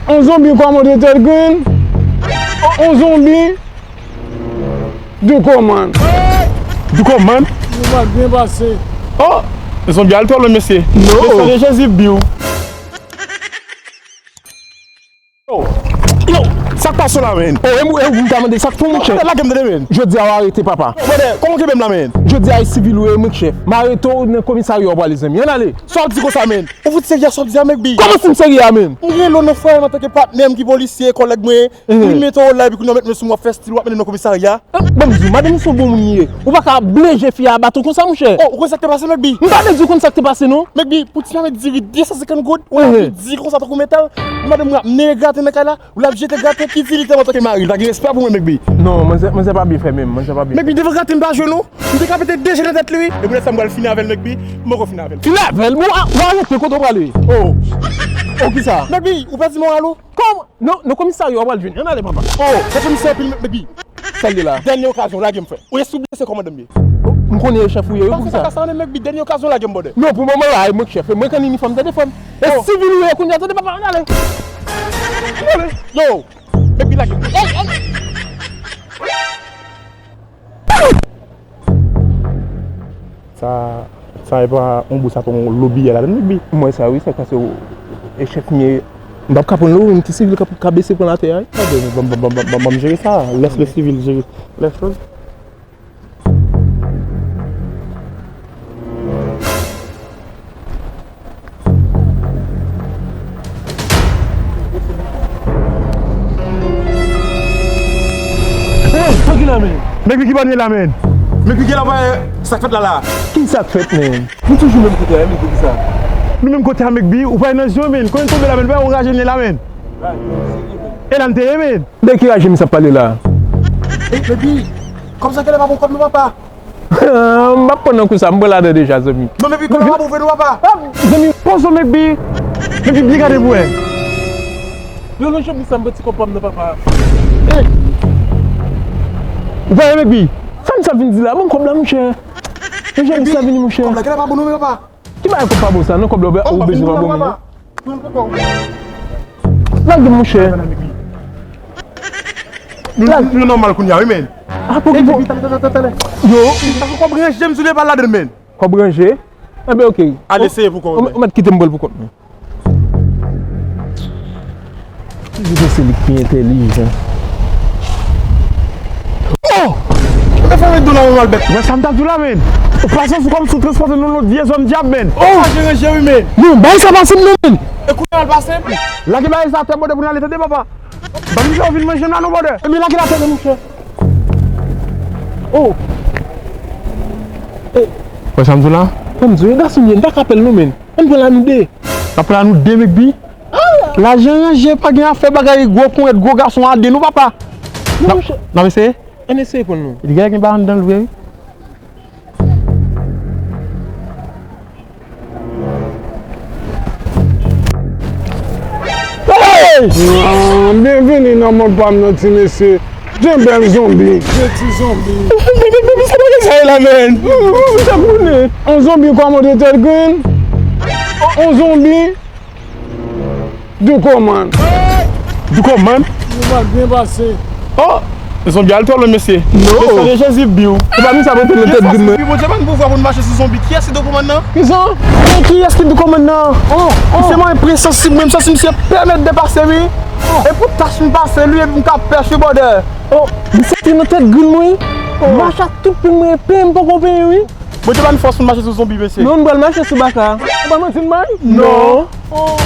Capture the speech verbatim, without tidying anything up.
On zonbi kòmande tèt grenn. On zonbi. Dukoman. Dukoman? Nou pa byen pase. Oh! Zonbi al twò lwen, mesye. Non. Mesye, Jezi biw. Yo, yo, sa k pase w la, menn? Oh, e mwen, e mwen ta mande sa k fè w, monchè. Lage m tande, menn. Jodi a w arete, papa. Yo, brother, kòman w kenbe m la, menn? Jodi a e sivil ou ye, monchè. M arete w nan komisarya w prale, zanmi. Ann ale. Sa w di konsa, menn? Ou fout serye sa w di a, Mekbi? Kòman si m serye a, menn? M rele w nan frè m antanke patnè m ki polisye, kòlèg mwen. Li mete w la, epi kounye a w met men sou mwen, w ap fè stil, w ap mennen nan komisarya. Ban m di w, madanm se yon bon moun li ye. Ou pa ka bleje fi a baton konsa, monchè. Oh, ou konn sa k te pase, Mekbi? M pa vle di w konn sa k te pase, non. Mekbi, pou ti mamet diri de san senkant goud, ou la di konsa tankou metal. Madanm mwen ap neye graten nan kay la, ou la ap jete graten, ki di li tèlman antanke mari, li pa gen respè pou mwen, Mekbi. Non, manzè, manzè pa byen fè menm, manzè pa byen fè. Mekbi, devan graten m pa jwenn ou. M te ka pete de je nan tèt li, wi. E pou lè sa m pral fini avè l, Mekbi. M poko fini avè l. Fini avè l? Bon, a, w arete, kote w prale? Oh. Oh, kisa? Mekbi, ou pèdi moral ou? Kòman? Non, nan komisarya w pral jwenn. Ann ale, papa. Oh, fè komisarya anpil, Mekbi. Sa l ye la? Dènye okazyon, lage m, frè. Ou ye sou blese kòmandan m ye. M konnen e chèf ou ye, wi, pou kisa? Sa ka sa, Mekbi, dènye okazyon, lage m, brother. Non, pou moman la, e mwen k chèf. E mwen k an inifòm, tande, frè m. E sivil ou ye kounye a, tande, papa, ann ale. Ann ale. Yo, Mekbi, lage m. Ey, ey. Sa, sa e pa yon bous, sa pa yon lobi a ladann, Mekbi. M wè sa wi, sa k pase w, e chèf m ye. M p ap ka pran lori, yon ti sivil k ap, k ap bese pran atè a, wi. Ban m, ban m, ban m, ban m, ban m jere sa. Laisse le civil gérer les choses. Hey, sa ki la, men? Mekbi, ki bò n ye la, men? Mekbi, ki la, sa k fèt la, la? Ki sa k fèt, men? Nou toujou menm kote a, men, poukisa? Nou menm kote a, Mekbi, ou pa nan zye, men. Konnen tonbe la, men, ou pa raje n ye la, men. E la n te ye, men. De ki raje misye ap pale la? Ey, Mekbi, kòb sa genlè pa bon kòb non, papa. M p ap pran nan kou sa, m pran ladan deja, zanmi. Non, Mekbi, kòb la pa bon vre non, papa. Ah, zanmi, poze w, Mekbi. Mekbi, byen gade pou wè. Yo, lòt jou, m sanble ti kòb pa m nan, papa. Ey! Ou pa wè, Mekbi? Sa misye ap vin di la, ban m kòb la, monchè. Lòt jou, misye ap vini, monchè. Kòb la genlè pa bon non, men, papa. Ki bagay kòb pa bon sa? Non, kòb la ou bezwen pa bon, non? Lage m, monchè. Nou, nou nòmal kounye a, wi, men. Ah, pou ki bon. Yo. Kòb ranje m sou de pa ladann, men. Kòb ranje? Enben, oke. Al eseye pou kò w, men. Ou mèt kite m pran l pou kont mwen. Li se li ki pi entèlijan. Oh! Mwen fè mèt do la, mwen mal bèt. Wè sa m t ap di w la, men. Ou pase sou kòm sou transpòte nou lòt vyè zòn dyab, men. Oh! Sa ranje, wi, men. Non, bay sa pase m non, men. E kounye a l pase m. Lage bagay sa atè, bòdè, pou n ale, tande, papa. Ban m fè w vin manje m la non, bòdè. E men lage l atè, men, monchè. Oh! Wè sa m di w la? Sa m di w, e gason m ye, m pa ka pè l non, men. Ann pran l a nou de. N ap pran l a nou de, Mekbi. Lajan ranje, pa gen afè bagay gwo ponyèt, gwo gason a de, non, papa. Non, monchè. N ap eseye? Ann eseye pran l non. Li genlè gen bagay anndan l vre, wi. Hey! Ah, byenvini nan mond pa m nan, ti mesye. De bèl zonbi. De ti zonbi. Sa pa gen sa la, men. Sa konnen. On zonbi kòmande tèt grenn. On zonbi. Dukoman. Dukoman? Nou pa byen pase. Oh! Zonbi al twò lwen, mesye. Non. Mesye, Jezi biw. Se pa misye ap rete nan tèt grenn mwen. Bondye ban n pouvwa pou n mache sou zonbi. Kiyès ki Dukoman nan? Kisa? Men kiyès ki Dukoman nan? Oh, oh. Se mwen enpresyon si mwen, m santi misye pèmèt depase, wi. Oh. E pou tach m pase, li, epi m ka pèch, wi, bòdè. Oh, misye te nan tèt grenn mwen. Oh. Mache ak tout pil mwen, penyen m poko penyen, wi. Bondye ban n fòs pou n mache sou zonbi, mesye. Non, nou pral mache sou baka. Ou pa manti m bay? Non. Oh.